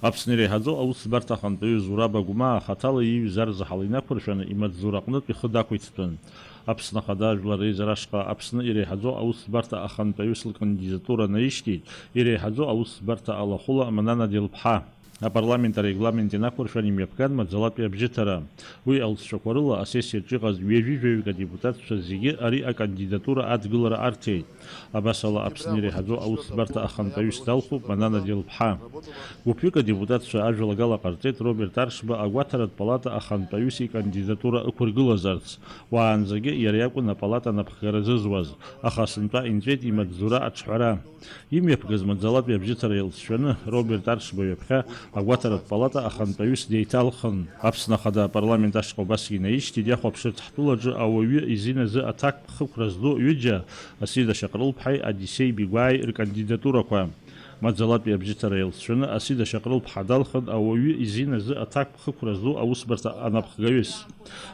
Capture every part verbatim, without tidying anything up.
Аԥсны иреиҳаӡоу аусӡбарҭа ахантәаҩы Зураб Агәмаа хаҭала ииҩыз арзаҳал инақәыршәаны имаҵзура аҟнытә ихы дақәиҭтәын. Аԥсны Ахада Жәлар Реизара ашҟа Аԥсны иреиҳаӡоу аусӡбарҭа ахантәаҩыс лкандидатура наишьҭит иреиҳаӡоу аусӡбарҭа алахәыла Манана Делԥҳа. Апарламент арегламент инақәыршәан имҩаԥган маӡалатәи абжьыҭара. Уи алҵшәақәа рыла асессиаҿ иҟаз ҩажәи жәаҩык адепутатцәа зегьы ари акандидатура адгылара арҭеит. Абасала Аԥсны иреиҳаӡоу аусӡбарҭа ахантәаҩыс далхуп Манана Делԥҳа. Гәыԥҩык адепутатцәа ажәалагала ҟарҵеит Роберт Аршба агәаҭаратә палата ахантәаҩыс икандидатура ықәыргылазарц. Уаанӡагьы иара иакәын апалата анапхгара зызуаз, аха сынтәа инҵәеит имаҵзура аҿҳәара. Имҩаԥгаз маӡалатәи абжьыҭара иалҵшәаны Роберт Аршба ҩаԥхьа агәаҭаратә палата ахантәаҩыс деиҭалхын. Аԥсны Ахада апарламент ашҟа убасгьы инаишьҭит иахәаԥшырц ҳтәылаҿы ауаҩы изин азы аҭакԥхықәра зду ҩыџьа, Асида Шьаҟрылԥҳаи Одиссеи Бигәааи ркандидатурақәа. Маӡалатәи абжьыҭара иалҵшәаны Асида Шьаҟрылԥҳа далхын ауаҩы изин азы аҭакԥхықәра зду аусбарҭа анапхгаҩыс.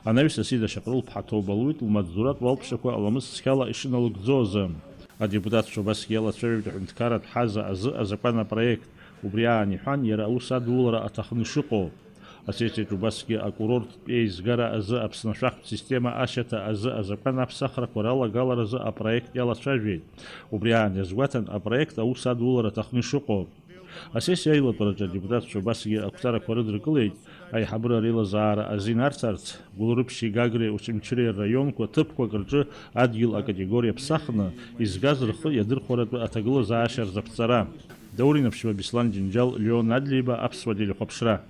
Анаҩс Асида Шьаҟрылԥҳа ҭоуба луит лмаҵзуратә уалԥшьақәа аламыс цқьала ишыналыгӡо азы. Адепутатцәа убасгьы иалацәажәоит аҳәынҭқарратә ҳаза азы азакәан апроект. Убри аан иҳәан, иара аус адулара аҭахны ишыҟоу. Асессиаҿ убасгьы акурорттә еизгара азы Аԥсны ашәахтә система ашьаҭа азы азакәан аԥсахрақәа ралагаларазы апроект иалацәажәеит. Убри аан иазгәаҭан апроект аус адулара аҭахны ишыҟоу. Асессиа аилатәараҿы адепутатцәа убасгьы ақәҵарақәа рыдыркылеит, аиҳабыра реилазаара азин арҭарц, Гәылрыԥшьи Гагреи Очамчыреи рраионқәа ҭыԥқәак рҿы адгьыл акатегориа ԥсахны изгаз рхы иадырхәаратәы аҭагылазаашьа рзаԥҵара. Даур Инаԥшьба, Беслан Џьынџьал, Леон Адлеиба, Аԥсуа телехәаԥшра.